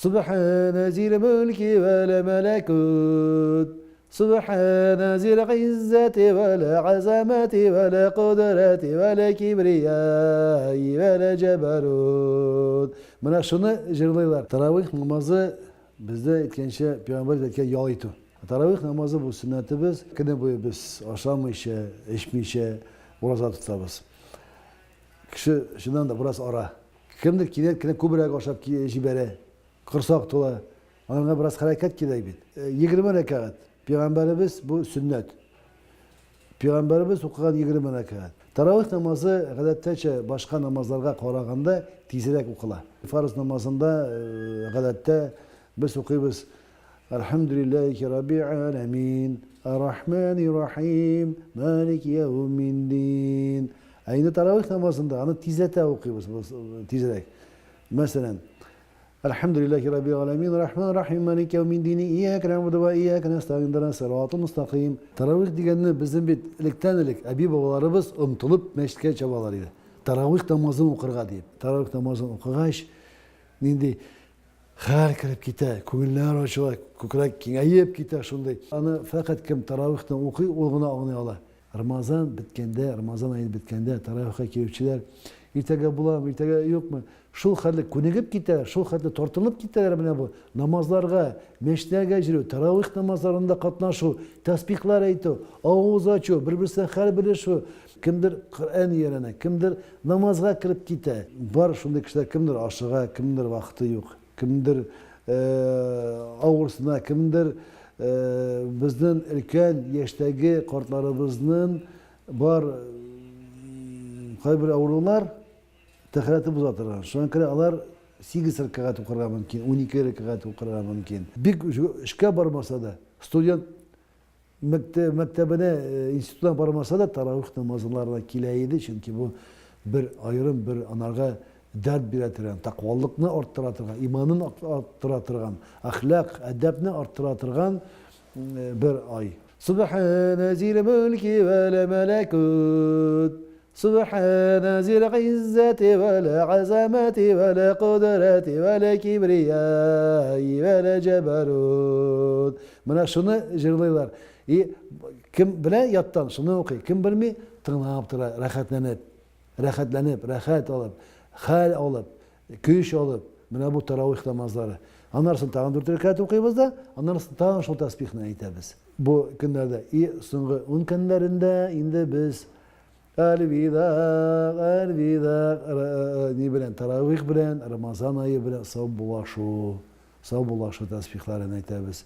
Субхана зил мөлки вәл мәләкут. Субхана зил гыйззәти вәл азамати вәл кудрәти вәл кибрияи вәл җәбәрут. Менә шуны җырлыйлар. Таравих намазы бездә әйткәнчә, пәйгамбәр әйткән ял итү. Таравих намазы бу сөннәтебез. Көне буе без ашамыйча, эчмичә ураза тотабыз. Кеше чыннан да бераз ара. Кемдер кинәт кенә күбрәк ашап җибәрә, корсак тула. Анарга бераз хәрәкәт кирәк бит. 20 рәкәгать. Пәйгамбәребез бу сөннәт. Пәйгамбәребез укыган 20 рәкәгать. Таравих намазы гадәттәчә башка намазларга караганда тизрәк укыла. Фарыз намазында гадәттә без укыйбыз Әлхәмдүлилләһи раббил галәмин, ар-рахмани рахим, малики яумиддин. Ә инде таравих намазында аны тизләтә укыйбыз, тизрәк. Мәсәлән, Әлхәмдүлилләһи раббил галәмин, рахман рахим, малики яумиддин, ияка нәгъбуду ва ияка нәстәгыйн, иһдина сиратал мустакыйм. Таравих дигәнне безнең бит электән элек әби-бабаларыбыз омтылып мәчеткә чабалар иде. Таравих намазын укырга диеп. Таравих намазын укыгач, нинди Хәл кереп китә, күңелләр ачыла, күкрәк киңәеп китә шундый. Аны фәкать кем таравихны укый, ул гына аңлый ала. Рамазан беткәндә, Рамазан ае беткәндә таравихка килүчеләр, иртәгә буламы, иртәгә юкмы, шул хәтле күнегеп китәләр, шул хәтле тартынып китәләр менә бу намазларга, мәчетләргә йөрү, таравих намазларында катнашу, тәсбихлар әйтү, авыз ачу, бер-берсенә хәл белешү, кемдер Коръән өйрәнә, кемдер намазга кереп китә. Бар шундый кешеләр, кемдер ашыга, кемдер вакыты юк, кемдер авырсына, кемдер безнең өлкән яшьтәге картларыбызның бар кайбер авырулар тәһарәте боза торган. Шуңа күрә алар 8 рәкәгать укырга мөмкин, 12 рәкәгать укырга мөмкин. Бик эшкә бармаса да, студент Мәктәбенә, институтына бармаса да, таравих намазларына килә иде, чөнки бу бер аерым бер анарга дәрт бирә торган, тәкъвалыкны арттыра торган, иманын арттыра торган, әхлак, әдәпне арттыра торган бер ай. Субхана зил мөлки вәл мәләкут. Субхана зил гыйззәти вәл азамати вәл кудрәти вәл кибрияи вәл җәбәрут. Менә шуны җырлыйлар. И кем белә яттан, шуны укый. Кем белми, тыңлап тора, рәхәтләнеп. Рәхәтләнеп, рәхәт алып, хәл алып, көч алып. Менә бу таравих намазлары. Аннан соң тагын дүрт рәкәгать укыйбыз да, аннан соң тагын шул тәсбихне әйтәбез. Бу көннәрдә и соңгы ун көннәрендә инде без Әлвидаг, әлвидаг, ни белән, таравих белән, Рамазан ае белән саубуллашу, саубуллашу тәсбихларын әйтәбез.